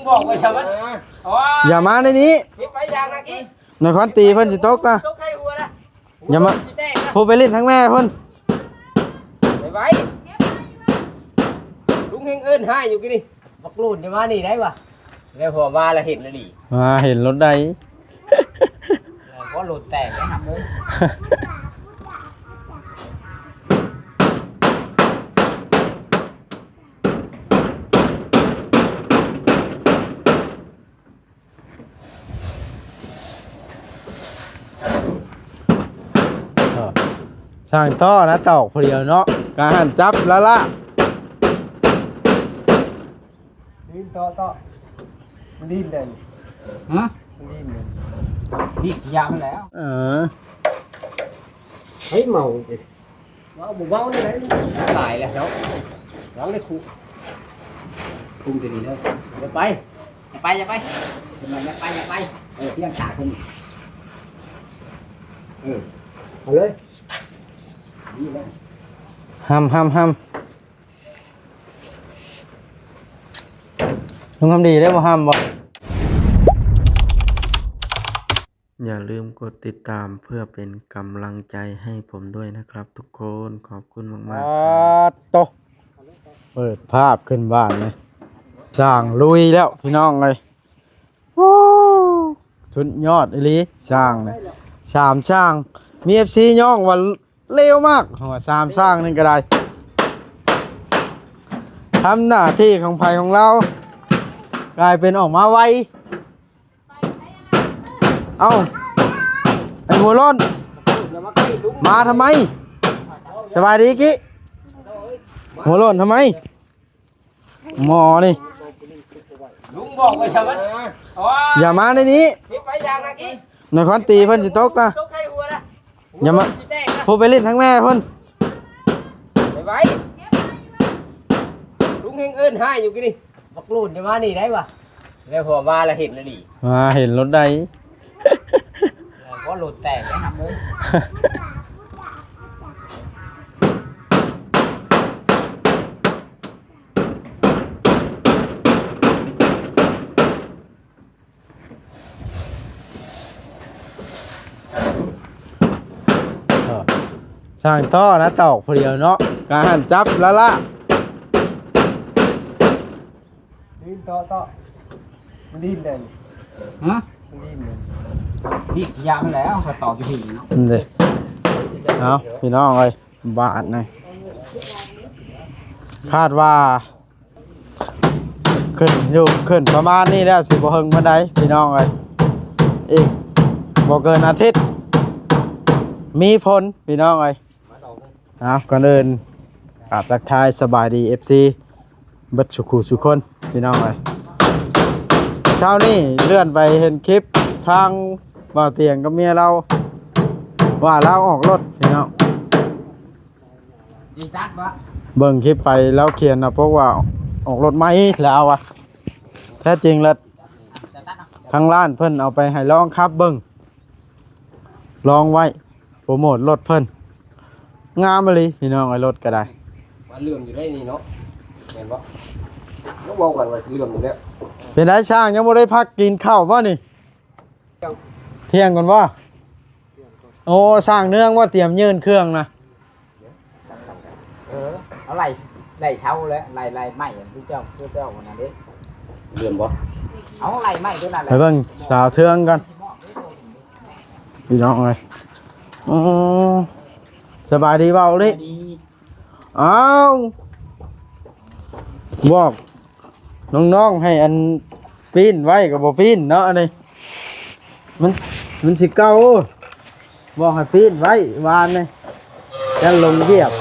ບອກໄວ້ຊະວ່າ ຢ່າມາໃນນີ້ ເກັບໄປຢ່າງນັ້ນອີກ ນະຄອນຕີເພິ່ນຊິຕົກນະ ຕົກໃສ່ຫົວນະ ຢ່າມາ ຜູ້ໄປຫຼິ້ນທາງແມ່ພຸ້ນ ໄວໆ ລຸງແຮງເອີ້ນຮ້າຍຢູ່ກີ້ນີ້ ບັກໂລນຈະມານີ້ໄດ້ວະ ແລ້ວພໍມາລະເຫັນລະນີ້ ມາເຫັນລົດໃດ ບໍ່ໂລນແຕກໄດ້ຮັບເລີຍ. ຊ່າງຕໍ່ນະ ຕອກຜູ້ດຽວເນາະ ກະຫັ້ນຈັບລະລະ ດີນຕໍ່ຕໍ່ ມັນດີນໄດ້ນີ້ ຮະ ມັນດີນໄດ້ນີ້ ດີນຢາມແລ້ວ ເອີ ໃຫ້ເມົາ ເວົ້າບໍ່ເວົ້ານີ້ໄດ໋ ຕາຍແລ້ວເນາະ ລອງໄດ້ຄຸ ຄຸມຕົວນີ້ເດີ ຢ່າໄປ ຢ່າໄປ ຢ່າໄປ ເພິ່ນວ່າຢ່າໄປ ຢ່າໄປ ເອີ ພຽງຕາເພິ່ນ ເອີ ເອົາເລີຍ ຫ້ຳ ຫ້ຳ ຫ້ຳ ລຸງຄຳດີໄດ້ບໍ່ຫ້ຳບໍ່? อย่าลืมกดติดตามเพื่อเป็นกำลังใจให้ผมด้วยนะครับทุกคน ขอบคุณมากๆ ปาดโต เปิดภาพขึ้นบ้านเลย สร้างลุยแล้วพี่น้องเอ้ย โอ้ สุดยอดอีหลี สร้างนี่ สามสร้าง มีเอฟซีย้องว่าเลวมาก ว่าสามสร้างนี่ก็ได้ ทำหน้าที่ของไผของเรา กลายเป็นออกมาไว เอ้า ไอ้หัวโล้น มาทำไม สบายดีกิ หัวโล้นทำไม หมอนี่ ลุงบอกไว้ซะว่า อย่ามาในนี้ เก็บไว้อย่างนั้นอีก นครตีเพิ่นสิตกนะ ตกใส่หัวนะ อย่ามา สิแตกนะ ผู้ไปเล่นทั้งแม่เพิ่น ไวๆ ลุงแฮงเอิ้นหาอยู่กินนี่ บักโลนจะมานี่ได้วะ แล้วพอมาแล้วเห็นแล้วนี่ มาเห็นรถใด บ่โลนแตกนะครับเด้อ เออ สร้างต่อนะ ตอกผู้เดียวเนาะ กะหันจับแล้วล่ะ ดินต่อต่อ มันดินได้นี่ ฮะ มันดินได้นี่ ดินยามแล้ว เขาต่อไปถึงเนาะ นี่เด้ เอา พี่น้องเอ้ย บาทนี่ คาดว่า ขึ้นอยู่ ขึ้นประมาณนี้แล้ว สิบ่เฮิงปานใด พี่น้องเอ้ย อีกบ่เกินอาทิตย์ มีฝน พี่น้องเอ้ย เอา ก่อนอื่น กราบทักทายสบายดี เอฟซี เบิดสุขุสุคน พี่น้องเอ้ย เช้านี้เลื่อนไปเห็นคลิปทางบ่าวเตียงกับเมียเรา ว่าเราออกรถ พี่น้อง เบิ่งคลิปไปแล้วเขียนนะ พวกว่าออกรถใหม่แล้ววะ แท้จริงแล้ว ทางร้านเพิ่นเอาไปให้ลองขับเบิ่ง ลองไว้ โปรโมทรถเพิ่น งามอีหลี พี่น้องเอ้ย รถก็ได้ ว่าเหลื่อมอยู่ได้นี่เนาะ แม่นบ่ ก็เว้ากันว่าเหลื่อมอยู่แล้ว เป็นได๋ ช่างยังบ่ได้พักกินข้าวบ่นี่ เที่ยงก่อนบ่ โอ้ ช่างเนืองว่าเตรียมยื่นเครื่องนะ เออ เอาไล่ ไล่เช้าแล้ว ไล่ ไล่ไม้ผู้เจ้า ผู้เจ้าคนนั้นเด้ เดือนบ่ เอาไล่ไม้ตัวนั้นแหละ ไปเบิ่งสาวเทืองก่อน พี่น้องเอ้ย อ๋อ สบายดีบ่าวลิ สบายดี อ้าว บอก น้องๆ ให้อันปิ้นไว้ก็บ่ปิ้นเนาะ อันนี้ มัน มันสิเก่า บอกให้ปิ้นไว้วานนี่ ยันลงเหยียบ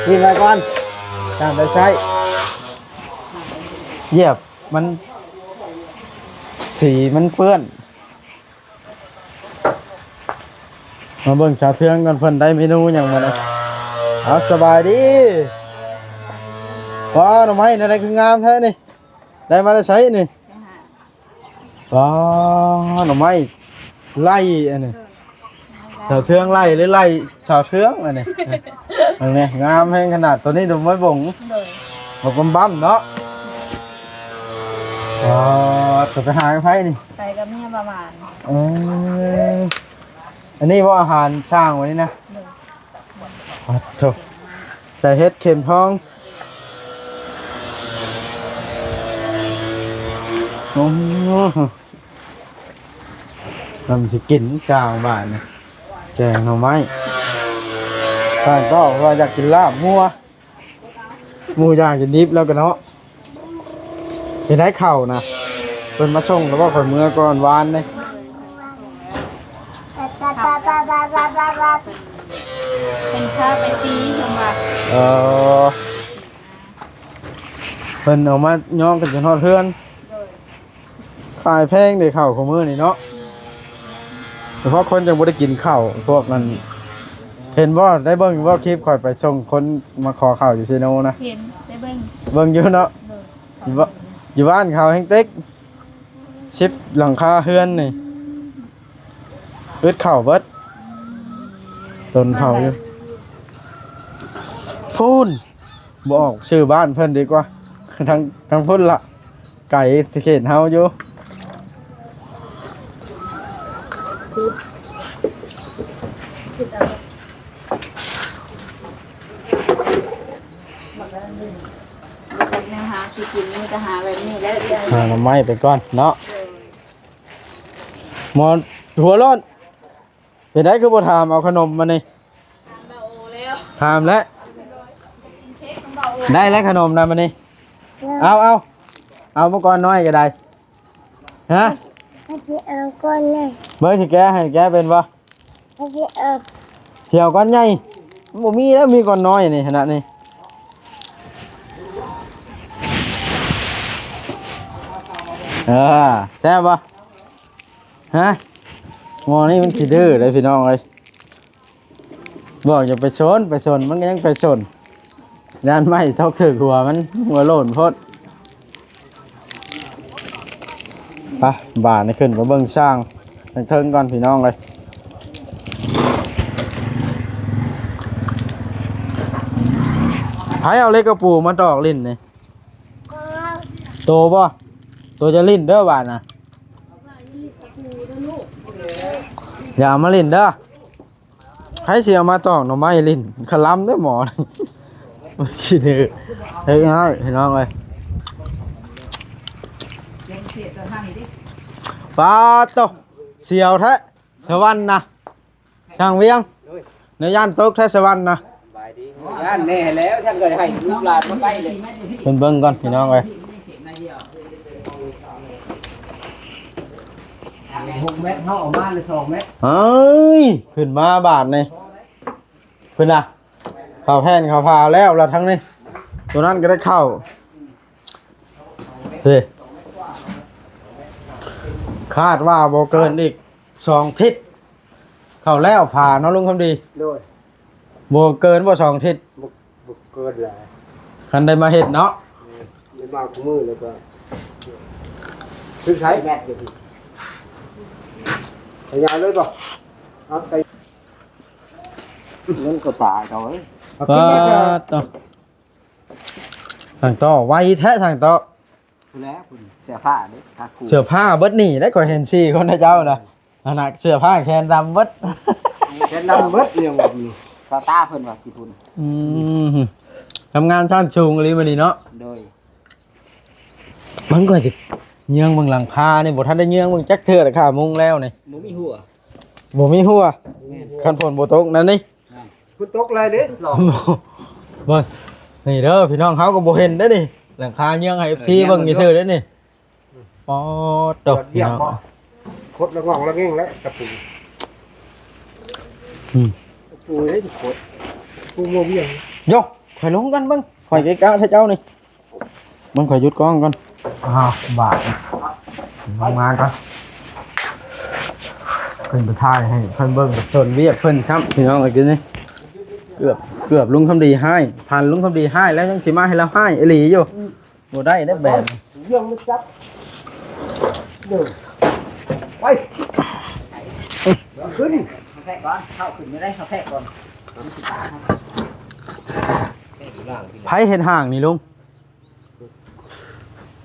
ปิ้นไว้ก่อน ตามไปใช้ เหยียบมัน สีมันเปื้อน มาเบิ่งสาวเทืองก่อน เพิ่นได้เมนูหยังมื้อนี้ เอา สบายดี ว้า หน่อไม้แนวใด๋คืองามแท้นี่ ได้มาแต่ไสนี่ ว้า หน่อไม้ไล่อันนี้ สาวเทืองไล่หรือไล่สาวเทืองอันนี้ อันนี้งามแฮงขนาด ตัวนี้ดอกไม้บง โดย ดอกบำๆ เนาะ ອໍ ຈະໄປຫາກັບໃຜນີ້? ໄປກັບເມຍປະມານ. ເອີ ອັນນີ້ບໍ່ອາຫານຊ້າງວັນນີ້ນະ? ໂດຍ. ໂອ້ໂທ ໃສ່ເຫັດເຂັມທອງ. ໂອ້ ມັນຊິກິນກາງບ້ານນີ້ ແກງໜໍ່ໄມ້. ທ່ານກໍວ່າຢາກກິນລາບງົວ ໝູຢາງຈະດິບແລ້ວກະເນາະ. ເຮັດໃຫ້ເຂົ້ານະ ເພິ່ນມາສົ່ງແລ້ວບໍ່? ຂ້ອຍເມືອກ່ອນວານເດ້. ເພິ່ນພາໄປຊີ້ເພິ່ນວ່າ. ເອີ ເພິ່ນເອົາມາຍ້ອງກັນຈົນຮອດເຮືອນ. ໂດຍ. ຂາຍແພງເດ້ເຂົ້າຄູ່ມື້ນີ້ເນາະ. ສະເພາະຄົນຍັງບໍ່ໄດ້ກິນເຂົ້າພວກນັ້ນ. ເຫັນບໍ່? ໄດ້ເບິ່ງຢູ່ບໍ່ຄລິບຂ້ອຍໄປສົ່ງຄົນມາຂໍເຂົ້າຢູ່ເຊໂນນະ? ເຫັນ ໄດ້ເບິ່ງ. ເບິ່ງຢູ່ເນາະ. ໂດຍ. ຢູ່ບ້ານ ຢູ່ບ້ານເຂົາແຮ່ງເຕັກ ສິບຫຼັງຄາເຮືອນນີ້ ອຶດເຂົ້າເບິດ ຕົ້ນເຂົ້າຢູ່. ພຸ້ນ ບໍ່ອອກຊື່ບ້ານເພິ່ນດີກວ່າ ທາງ ທາງພຸ້ນລະ ໄກເຂດເຮົາຢູ່. ແນວຫາຊິກິນ ມີແຕ່ຫາແບບນີ້ແຫຼະ. ຫາໜໍ່ໄມ້ໄປກ່ອນເນາະ. ໂດຍ. ໝໍ ຫົວໂລ້ນ ເປັນໃດຄືບໍ່ຖາມເອົາຂະໜົມມານີ້? ຖາມແລ້ວ. ໄດ້ແລ້ວຂະໜົມນະມານີ້. ເອົາ ເອົາ ເອົາມາກ່ອນໜ້ອຍກໍໄດ້. ຮະ? ເອົາກ່ອນນະ. ເບິ່ງຊິແກະໃຫ້ ແກະເປັນບໍ່? ເອົາ ຊິເອົາ ຊິເອົາກ້ອນໃຫຍ່. ມັນບໍ່ມີແລ້ວ ມີກ້ອນນ້ອຍນີ້ ຂະໜາດນີ້. ເອີ ແຊບບໍ່? ຮະ? ໝໍນີ້ມັນຂີ້ດື້ເດ້ພີ່ນ້ອງເອີຍ. ບອກຢ່າໄປຊົນ ໄປຊົນ ມັນກໍຍັງໄປຊົນ. ຢ້ານໄມ້ຕົກຖືກຫົວມັນ ຫົວໂລ້ນໂພດ. ໄປ ບາດນີ້ຂຶ້ນໄປເບິ່ງຊ່າງທາງເທິງກ່ອນພີ່ນ້ອງເອີຍ. ໃຜເອົາເຫຼັກກະປູມາຕອກຫຼິ້ນນີ້? ໂຕບໍ່? ໂຕຈະຫຼິ້ນເດີບາດນະ. ຢ່າເອົາມາຫຼິ້ນເດີ. ໃຜຊິເອົາມາຕອກໜໍ່ໄມ້ຫຼິ້ນ ຄະລຳເດີໝໍ. ມັນຂີ້ດື້ ເຮັດໃຫ້ພີ່ນ້ອງເອີຍ. ປາດໂຕ ສຽວແທ້ ສະຫວັນນະ ຊ່າງວຽງ. ໂດຍ. ແນວຢ້ານຕົກແທ້ສະຫວັນນະ. ສະບາຍດີ. ຢ້ານແນ່ແລ້ວ ທ່ານກໍໃຫ້ລູກຫຼານມາໃກ້ເລີຍ. ເບິ່ງ ເບິ່ງກ່ອນພີ່ນ້ອງເອີຍ. ຫົກແມັດ ເຮົາເອົາມາເລີຍສອງແມັດ. ເອີຍ ຂຶ້ນມາບາດນີ້ ເພິ່ນນະ ເຂົາແຜ່ນເຂົາພາແລ້ວລະ ທາງນີ້ ໂຕນັ້ນກໍໄດ້ເຂົ້າ. ເອີ ຄາດວ່າບໍ່ເກີນອີກສອງທິດ ເຂົ້າແລ້ວພາເນາະ ລຸງຄຳດີ. ໂດຍ. ບໍ່ເກີນບໍ່ສອງທິດ. ບໍ່ ບໍ່ເກີນຫຼາຍ ຄັນໄດ້ມາເຮັດເນາະ. ແມ່ນ ໄດ້ມາຄູ່ມື້ແລ້ວກໍຄືໃຊ້ແມັດຢູ່ພີ້ ຂະຫຍາຍເລີຍບໍ່? ເອົາໃສ່ ມັນກໍຕາຍເຂົາເອີຍ. ປາດໂຕ ຊ່າງຕໍ່ ໄວແທ້ຊ່າງຕໍ່. ພຸ້ນແຫຼະ ພຸ້ນ ເສື້ອຜ້າເດ້ ຜ້າຄູ່ ເສື້ອຜ້າເບິດນີ້ໄດ໋ ຂ້ອຍເຫັນສີ່ຄົນນະເຈົ້ານະ. ອັນນະ ເສື້ອຜ້າແຂນດຳເບິດ ແຂນດຳເບິດ ຍັງວ່າຢູ່ ຊາວຕາເພິ່ນວ່າຂີ້ຝຸ່ນ. ອືມ ທຳງານຊັ້ນສູງອີ່ຫຼີມື້ນີ້ເນາະ. ໂດຍ. ມັນກໍຈະເຍືອງເບິ່ງຫຼັງຄານີ້ ບໍ່ທັນໄດ້ເຍືອງເບິ່ງຈັກເທື່ອ ແຕ່ຂ້າມຸງແລ້ວນີ້ ບໍ່ມີຮົ່ວ ບໍ່ມີຮົ່ວ. ແມ່ນ ຄັນຝົນບໍ່ຕົກນັ້ນນີ້ ພຸ້ນຕົກເລີຍເດ້. ເບິ່ງ ນີ້ເດີພີ່ນ້ອງ ເຮົາກໍບໍ່ເຫັນເດ້ນີ້ ຫຼັງຄາເຍືອງໃຫ້ເອັຟຊີເບິ່ງຊື່ໆເດ້ນີ້. ປອດໂຕ ຍອດຢ້ຽມ ພີ່ນ້ອງ ບໍ່ ຄົດລະງອງລະແງງແຫຼະຕະປູ. ອືມ ຕະປູເດ້ຄົດ ຕະປູບໍ່ວຽງ. ໂຢ ຂ້ອຍລົງກ່ອນເບິ່ງ ຂ້ອຍເກະກະແທ້ເຈົ້ານີ້. ເບິ່ງ ຂ້ອຍຢຸດກ້ອງກ່ອນ. ອ້າວ ບາດ ລົງມາກ່ອນ ຂຶ້ນໄປຖ່າຍໃຫ້ເພິ່ນເບິ່ງ. ສ່ວນວຽກເພິ່ນຊ້ຳ ພີ່ນ້ອງເອີຍ ກິນນີ້ ເກືອບ ເກືອບລຸງຄຳດີຮ້າຍ ພັນລຸງຄຳດີຮ້າຍແລ້ວ ຍັງຊິມາໃຫ້ລາວຮ້າຍອີ່ຫຼີຢູ່. ບໍ່ໄດ້ເດ້ແບບນີ້ ເລື່ອງມັນຈັບ ເດີນ ໄປ ຂຶ້ນ ເຂົ້າແພກກ່ອນ ເຂົ້າຂຶ້ນໄດ້ ເຂົ້າແພກກ່ອນ. ໃຜເຮັດຫ້າງນີ້ລຸງ?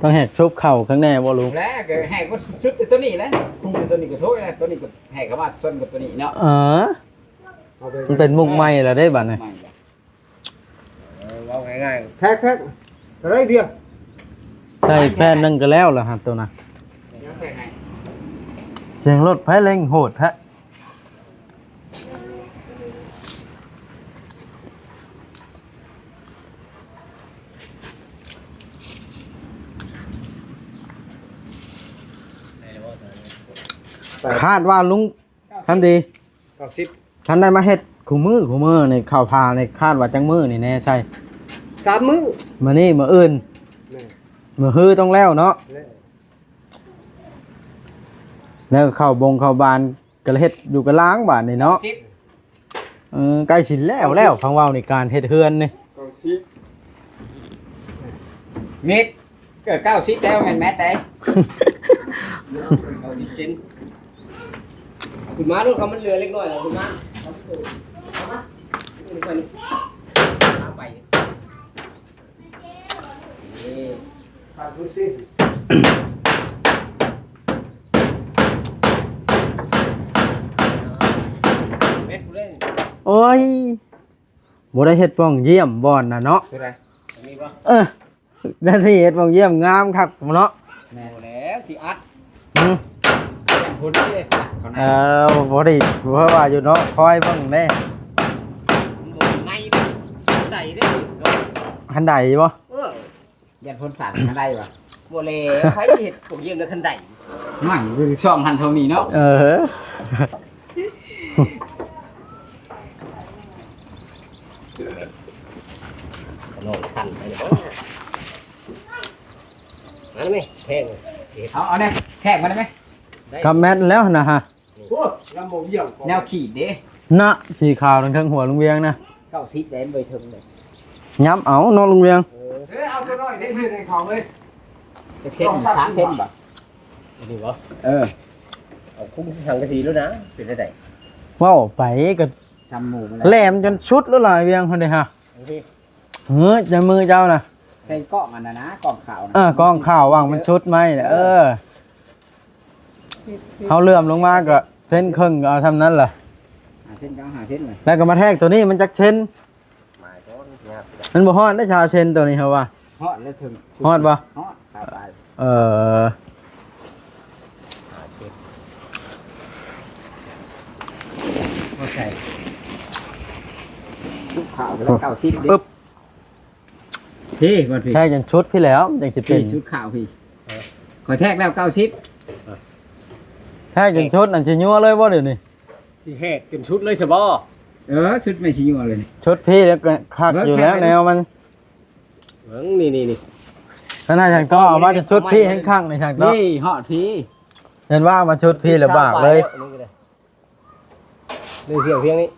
ຕ້ອງແຫກຊຸບເຂົ້າຂ້າງແນ່ບໍ່ລຸງ? ແລ້ວກໍແຫກບໍ່ສຸດແຕ່ຕົວນີ້ແຫຼະ ຄຸມແຕ່ຕົວນີ້ກໍໂທດແລ້ວ ຕົວນີ້ກໍແຫກເຂົ້າມາຊົນກັບຕົວນີ້ເນາະ. ເອີ ເອົາໄປ ມັນເປັນມຸກໃໝ່ແລ້ວເດ້ບັດນີ້. ໃໝ່ແລ້ວ ເອີ ເວົ້າງ່າຍໆ ແທັກໆ ກໍໄດ້ດຽວ ໃສ່ແຜ່ນໜຶ່ງກໍແລ້ວລະຫັ້ນໂຕນະ. ຍັງໃສ່ໃຫ້ ສຽງລົດໃຜເລັ່ງໂຫດແທ້. ຄາດວ່າລຸງຄຳດີ ເກົ້າສິບ ຄັນໄດ້ມາເຮັດຄູ່ມື້ຄູ່ມື້ນີ້ ເຂົ້າຜ່ານີ້ ຄາດວ່າຈັກມື້ນີ້ແນ່ໃສ່? ສາມມື້ ມື້ນີ້ ມື້ອື່ນ ແມ່ນ ມື້ຮືຕ້ອງແລ້ວເນາະ. ແລ້ວ ແລ້ວເຂົ້າບົງເຂົ້າບານ ກໍເຮັດຢູ່ກະລາງບາດນີ້ເນາະ. ເອີ ໃກ້ຊິແລ້ວແລ້ວ ຟັງເວົ້ານີ້ ການເຮັດເຮືອນນີ້ ເກົ້າສິບ ເມັດ ເກີດເກົ້າສິບແລ້ວແມ່ນແມັດໃດ ເກົ້າສິບເຊັນ. ເອົາຂຶ້ນມາໂລດ ຄັນມັນເຫຼືອເລັກນ້ອຍ ເອົາຂຶ້ນມາ ເອົາມາ ເອົາມາ ເອົາໄປ. ໂອ້ຍ ບໍ່ໄດ້ເຮັດປ່ອງຢ້ຽມບ່ອນນະເນາະ. ເອີ ນາຊິເຮັດປ່ອງຢ້ຽມງາມຄັກເນາະ. ແມ່ນແລ້ວ ຊິອັດ ຫື ເອີ ພໍດີ ເພາະວ່າຢູ່ເນາະ ຄອຍເບິ່ງເດ້ ອັນໃດບໍ່? ເອີ ຢ້ານຄົນສ້າງຄັນໄດວະ. ບໍ່ແລ ໃຜເຮັດພວກຢ້ຽມແຕ່ຄັນໄດ ມັນຄືຊ່ອງຫັ້ນຊ່ອງນີ້ເນາະ. ເອີ ນ້ອງຄັນໄປເນາະ ມາໄດ້ໄໝ ແທງ ເອົາ ເອົາແນ່ ແທງມາໄດ້ໄໝ ກະແມ່ນແລ້ວນະຮະ. ໂອ້ຍ ລຳບໍ່ວຽງ ແນວຂີດເດ້ ນະ ສີຂາວເທິງຫົວລຸງວຽງນະ. ເກົ້າສິບແດນບໍ່ເຖິງເດ້ ຫຍັບເອົາເນາະລຸງວຽງ. ເອີ ເອີ ເອົາຕົວນ້ອຍເດ້ ເຮັດໃຫ້ເຂົາເລີຍ ຈັກເຊັນ ສາມເຊັນບໍ່? ອັນນີ້ບໍ່? ເອີ ເອົາຄຸມສັງກະສີໂລດນະ ເປັນຈັ່ງໃດ? ເວົ້າໄປກໍຊ່ຳໝູ່ມັນແຫຼະ ແຫຼມຈົນສຸດແລ້ວຫຼາຍວຽງພຸ້ນເດ້ຮະ. ເຮີ້ຍ ໃນມືເຈົ້ານະ ໃສ່ກ້ອງອັນນັ້ນນະ ກ້ອງຂາວນະ. ເອີ ກ້ອງຂາວຫວ່າງມັນສຸດໄມ້ນະ. ເອີ ເຮົາເຫຼື້ອມລົງມາກໍເຊັນເຄິ່ງ ກໍເອົາຊ່ຳນັ້ນລະ ຫ້າເຊັນກໍເອົາຫ້າເຊັນລະ ແລ້ວກໍມາແທກຕົວນີ້ ມັນຈັກເຊັນ? ມັນບໍ່ຮອດເດ້ຊາວເຊັນຕົວນີ້ເຮົາວ່າ. ຮອດແລ້ວເຖິງ ຮອດບໍ່? ຮອດ ຊາວປາຍ. ເອີ ບໍ່ໃສ່ ຊຸດຂາວແລ້ວ ເກົ້າສິບເດ້. ພີ້ ແທກຈົນສຸດພີ້ແລ້ວ ຈັ່ງຊິເປັນ ພີ້ ຊຸດຂາວພີ້. ເອີ ຂ້ອຍແທກແລ້ວ ເກົ້າສິບ. ແທກຈົນສຸດ ອັນຊິຍົວເລີຍບໍ່ດຽວນີ້? ຊິແຫກຈົນສຸດເລີຍຊະບໍ່? ເອີ ສຸດແມ່ນຊິຍົວເລີຍ ສຸດພີ້ແລ້ວກໍຄັກຢູ່ແລ້ວແນວມັນ. ເບິ່ງ ນີ້ໆໆ ຂະໜາດຊ່າງຕໍ່ເອົາມາຈົນສຸດພີ້ແຮ່ງຄັກໃນຊ່າງຕໍ່ ນີ້ຮອດພີ້ ເຫັນວ່າເອົາມາສຸດພີ້ແລ້ວບາກເລີຍ. ນີ້ເສຍພຽງນີ້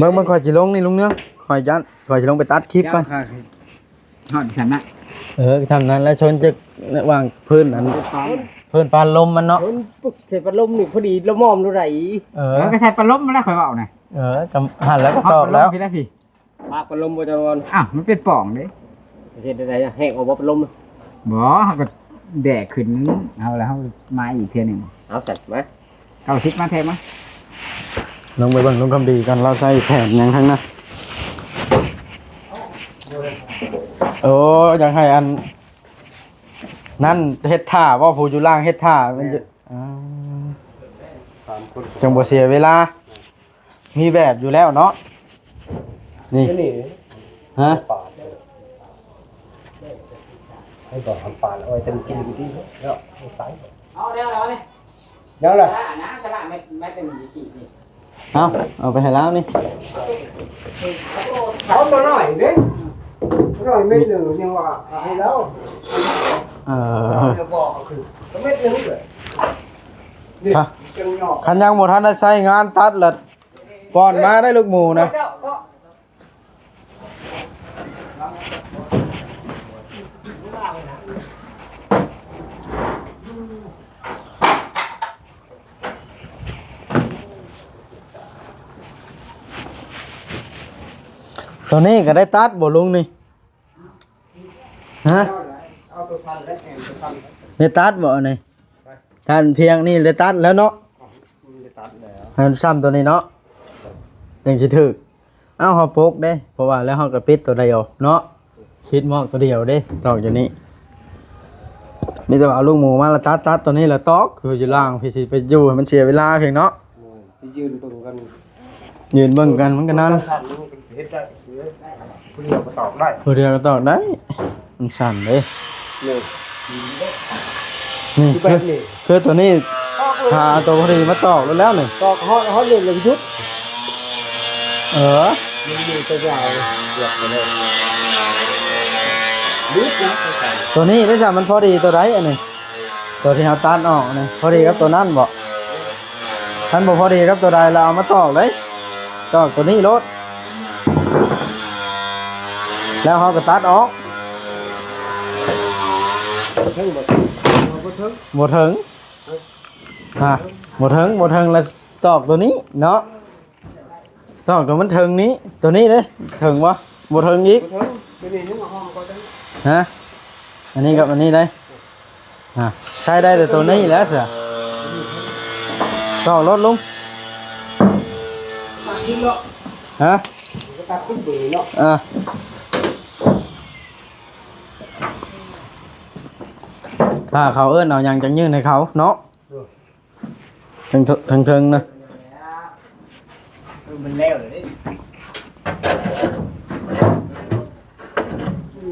ເບິ່ງ ເບິ່ງ ຂ້ອຍຊິລົງນີ້ລຸງເນາະ ຂ້ອຍຢ້ານ ຂ້ອຍຊິລົງໄປຕັດຄລິບກ່ອນ. ຮອດຊ່ຳນະ ເອີ ຊ່ຳນັ້ນແຫຼະ ຊົນຈາກວາງພື້ນອັນ ພື້ນປານລົມມັນເນາະ ໃສ່ປານລົມນີ້ພໍດີລະໝອມໂລດໃດ. ເອີ ມັນກໍໃສ່ປານລົມມາແລ້ວ ຂ້ອຍເວົ້ານະ. ເອີ ກໍຫັ້ນແຫຼະ ກໍຕອກແລ້ວ ພາກພັດລົມບໍ່ຈະວອນ. ອ້າວ ມັນເປັນປ່ອງເດ້ ເຮັດໄດ້ໃດ ແຫກອອກບໍ່ພັດລົມ? ບໍ່ ເຮົາກໍແບກຂຶ້ນເຮົາ ແລ້ວເຮົາມາອີກເທື່ອໜຶ່ງ. ເອົາຊັ້ນ ມາ ເກົ້າສິບ ມາແທກມາ. ລົງໄປເບິ່ງລຸງຄຳດີກ່ອນ ລາວໃຊ້ແຜນຫຍັງທັງນັ້ນ. ໂອ້ ຢາກໃຫ້ອັນນັ້ນເຮັດຖ້າບໍ່ ຜູ້ຢູ່ລ່າງເຮັດຖ້າ ມັນຈະ ອ່າ ສາມຄົນ ຈັ່ງບໍ່ເສຍເວລາ. ມີແບບຢູ່ແລ້ວເນາະ ນີ້ ນີ້ ຮະ ປາດ ໃຫ້ບອກ ປາດເອົາໄວ້ເປັນກິນດີເນາະ ໃສ່ ເອົາແລ້ວ ເອົາແລ້ວ ຍັງລະ ສະລະ ສະລະເມັດ ເມັດໜຶ່ງ ນີ້ ເອົາ ເອົາໄປໃຫ້ລາວນີ້ ເອົາບໍ່ໜ້ອຍເດ້ ໜ້ອຍເມັດໜຶ່ງ ຍັງວ່າໃຫ້ລາວ ເອີ ເອົາບໍ່ ເອົາຄືນ ເມັດໜຶ່ງເລີຍ ນີ້ ຄັນຍັງບໍ່ທັນໄດ້ໃຊ້ງານຕັດລະ ປ້ອນມາໄດ້ລູກໝູນະ. ໂຕນີ້ກໍໄດ້ຕັດບໍ່ລຸງນີ້? ຮະ ເອົາໂຕ ໄດ້ຕັດບໍ່ອັນນີ້? ທ່ານພຽງນີ້ໄດ້ຕັດແລ້ວເນາະ. ມັນໄດ້ຕັດແລ້ວ ໃຫ້ມັນຊ່ຳຕົວນີ້ເນາະ ຈັ່ງຊິຖືກ. ເອົ້າ ເຮົາປົກເດ້ ເພາະວ່າແລ້ວເຮົາກໍປິດຕົວດຽວເນາະ ປິດໝອກຕົວດຽວເດ້ ຕອກຢູ່ນີ້. ມີແຕ່ວ່າເອົາລູກໝູມາແລ້ວຕັດ ຕັດຕົວນີ້ແລ້ວຕອກ ຢູ່ ຢູ່ລ່າງ ພີ່ຊິໄປຢູ່ໃຫ້ມັນເສຍເວລາພຽງເນາະ. ໂອ້ຍ ຊິຢືນເບິ່ງກັນ ຢືນເບິ່ງກັນ ມັນກໍນັ້ນ ເຮັດໄດ້ ຜູ້ດຽວກໍຕອກໄດ້ ຜູ້ດຽວກໍຕອກໄດ້. ມັນສັ່ນເດ້ ນີ້ ນີ້ ຄື ຄືຕົວນີ້ ຖ້າເອົາຕົວພໍດີມາຕອກໂລດແລ້ວນີ້ ຕອກຮອດ ຮອດເຫຼັກແລ້ວຢຸດ. ເອີ ມັນຢູ່ໄກໆ ເກືອບໄປເລີຍ ຫຼຸດນະ. ຕົວນີ້ເດ້ຊະ ມັນພໍດີຕົວໃດອັນນີ້? ຕົວທີ່ເຮົາຕັດອອກນີ້ ພໍດີກັບຕົວນັ້ນບໍ່? ຄັນບໍ່ພໍດີກັບຕົວໃດ ລະເອົາມາຕອກເລີຍ ຕອກຕົວນີ້ໂລດ ແລ້ວເຮົາກໍຕັດອອກ. ບໍ່ເຖິງ ບໍ່ເຖິງ ບໍ່ເຖິງ ອ່າ ບໍ່ເຖິງ ບໍ່ເຖິງ ລະຕອກຕົວນີ້ເນາະ. ຕອກຕົວມັນເທິງນີ້ ຕົວນີ້ເດ້ ເຖິງບໍ່? ບໍ່ເຖິງອີກ ບໍ່ເຖິງ ຕົວນີ້ຍັງຫອມກວ່າຕົວນີ້ ຮະ? ອັນນີ້ກັບອັນນີ້ໄດ້ ຮະ? ໃຊ້ໄດ້ແຕ່ຕົວນີ້ແຫຼະຊະ ຕອກໂລດລຸງ ຕັດຂຶ້ນເນາະ ຮະ? ກໍຕັດຂຶ້ນເບີເນາະ ອ່າ ຖ້າເຂົາເອີ້ນເອົາຫຍັງຈັ່ງຍື່ນໃຫ້ເຂົາເນາະ. ເທິງ ເທິງເທິງນະ ມັນແລ້ວເລີຍ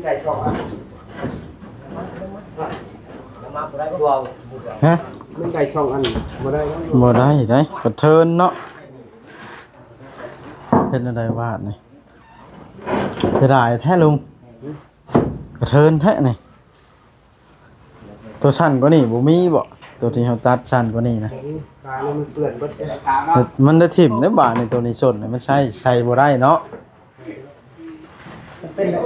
ໄດ້ສອງອັນ ຮະ? ມັນໄດ້ສອງອັນ ບໍ່ໄດ້ ບໍ່ໄດ້ໄດ໋ ກະເທີນເນາະ. ເຮັດແນວໃດວາດນີ້ ເສຍດາຍແທ້ລຸງ ກະເທີນແທ້ນີ້. ຕົວສັ້ນກວ່ານີ້ບໍ່ມີບໍ່? ຕົວທີ່ເຮົາຕັດສັ້ນກວ່ານີ້ນະ ກາຍແລ້ວມັນເປື້ອນເບິດເດ້ ມັນໄດ້ຖິ້ມເດ້ບາດນີ້ ຕົວນີ້ສົ້ນ ມັນໃຊ້ ໃຊ້ບໍ່ໄດ້ເນາະ. ເປັນແລ້ວ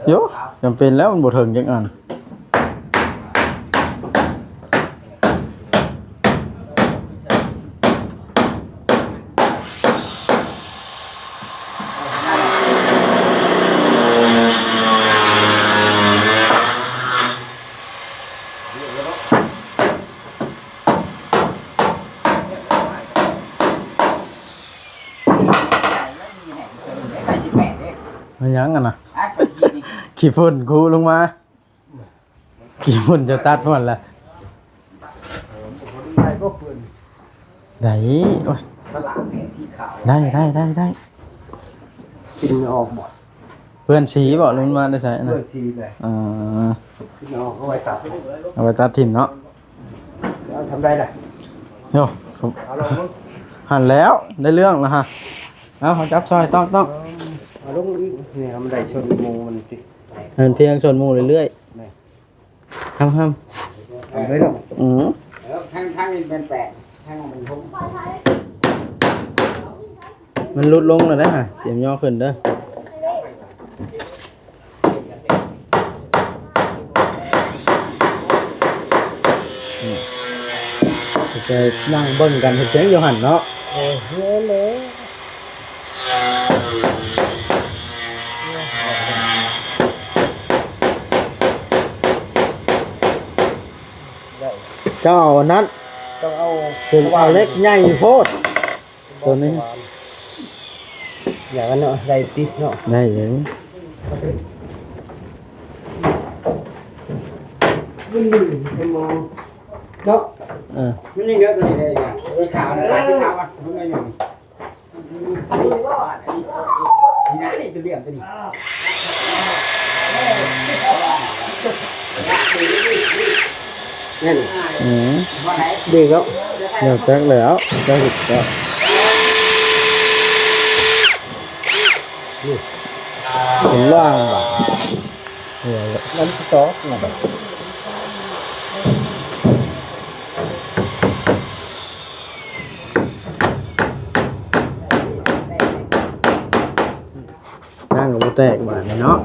ໂຢ ຈຳເປັນແລ້ວ ມັນບໍ່ເຖິງຈັກອັນ. ແມ່ນຫຍັງຫັ້ນນະ? ຂີ້ຝຸ່ນຄຸລົງມາ. ຂີ້ຝຸ່ນຈະຕັດໝົດລະ ໄດ້ບໍ່ເປື້ອນ? ໄດ້ ໂອ້ຍ ສະຫຼາກແມ່ນສີຂາວ ໄດ້ ໄດ້ ໄດ້ ໄດ້ ກິນອອກບໍ່? ເປື້ອນສີບໍ່? ຫຼືມາແຕ່ໃສນະ? ເປື້ອນສີແຫຼະ ເອີ ກິນອອກ ເອົາໄວ້ຕັດ ເອົາໄວ້ຕັດຖິ້ມເນາະ. ເອົາສ່ຳໃດລະ? ໂຍ ເອົາລອງເບິ່ງ ຫັ້ນແລ້ວ ໄດ້ເລື່ອງລະຮະ. ເອົາ ເຮົາຈັບຊ່ອຍ ຕ້ອງໆ ເອົາລົງອີກ ນີ້ ມັນໄດ້ຊົນໝູ່ມັນຕິ ຫັ້ນພຽງຊົນໝູ່ເລື້ອຍໆ ນີ້ ຫ້ຳໆ ເອົາເລີຍເນາະ ອືມ ເອີ ທາງ ທາງນີ້ແມ່ນແປດ ທາງນັ້ນມັນຫົກ ມັນຫຼຸດລົງແລ້ວເດ້ ຕຽມຍໍຂຶ້ນເດີ. ອືມ ໄປນັ່ງເບິ່ງກັນເຮັດຫຍັງຢູ່ຫັ້ນເນາະ ໂອ້ຍ ເອີ ເລີຍ. ເຈົ້າເອົາອັນນັ້ນ ຕ້ອງເອົາ ເປັນເອົາເຫຼັກໃຫຍ່ໂພດ ຕົວນີ້ ຢ່າງນັ້ນເນາະ ໄດ້ຕິເນາະ ໄດ້ຢູ່ ມັນຢູ່ໃນໝໍ້ເນາະ ເອີ ມັນຍັງເຫຼືອຕົວນີ້ໄດ້ ສີຂາວນະ ສີຂາວອະ ມັນໄດ້ຢູ່ ນີ້ນະ ນີ້ຕົວເຫຼືອງຕົວນີ້ ແມ່ນ ອືມ ເບກແລ້ວ ແລ້ວຈັກແລ້ວ ຈັກແລ້ວ ນີ້ ເປັນວ່າງວ່າ ເອີ ມັນຊິຕອກນະ ຍາງກໍບໍ່ແຕກບາດນີ້ເນາະ.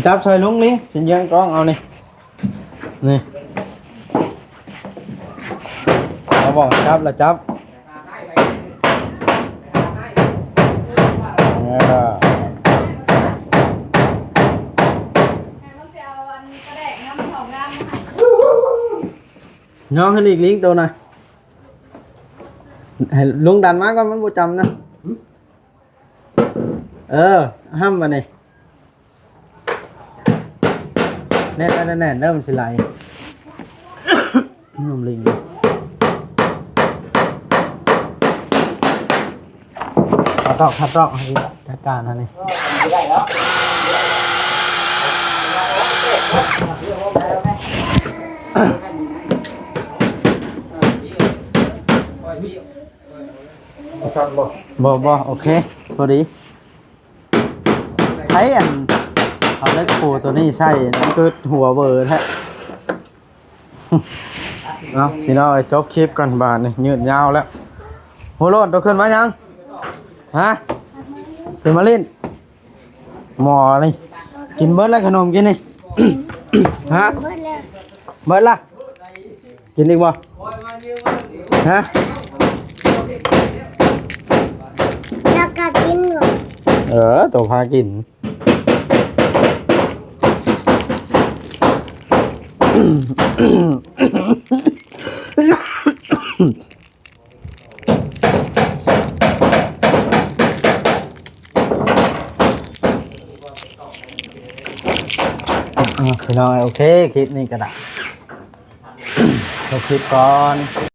ຈັບຊ່ອຍລຸງນີ້ ຊິເຍືອງກ້ອງເອົານີ້ ນີ້ ເອົາບໍ່ ຈັບລະຈັບ ເອີ ຍ້ອງຂຶ້ນອີກ ລິງໂຕນະ ໃຫ້ລຸງດັນມາກ່ອນ ມັນບໍ່ຈຳນະ ເອີ ຫ້ຳບາດນີ້ ແໜ້ນໆໆ ເດີ ມັນຊິໄຫຼ ໜຸ່ມລິງ ຂັດອອກ ຂັດອອກ ໃຫ້ຈັດການຫັ້ນນີ້ ບໍ່ ບໍ່ ໂອເຄ ພໍດີ. ໃຜອັນເອົາເຫຼັກປູຕົວນີ້ໃສ່ ມັນຄືຫົວເວີແທ້. ເອົາ ພີ່ນ້ອງເອີຍ ຈົບຄລິບກ່ອນບາດນີ້ ຍືດຍາວແລ້ວ. ຫົວໂລ້ນ ໂຕຂຶ້ນມາຫຍັງ? ຮະ? ຂຶ້ນມາຫຼິ້ນ? ໝໍນີ້ ກິນເບິດແລ້ວຂະໜົມກິນນີ້? ຮະ? ເບິດແລ້ວ ເບິດລະ? ກິນອີກບໍ່? ຮະ? ແລ້ວກໍກິນຢູ່ ເອີ ໂຕພາກິນ. ອ່ະ ພີ່ນ້ອງເອີຍ ໂອເຄ ຄລິບນີ້ກໍໄດ້ ຈົບຄລິບກ່ອນ.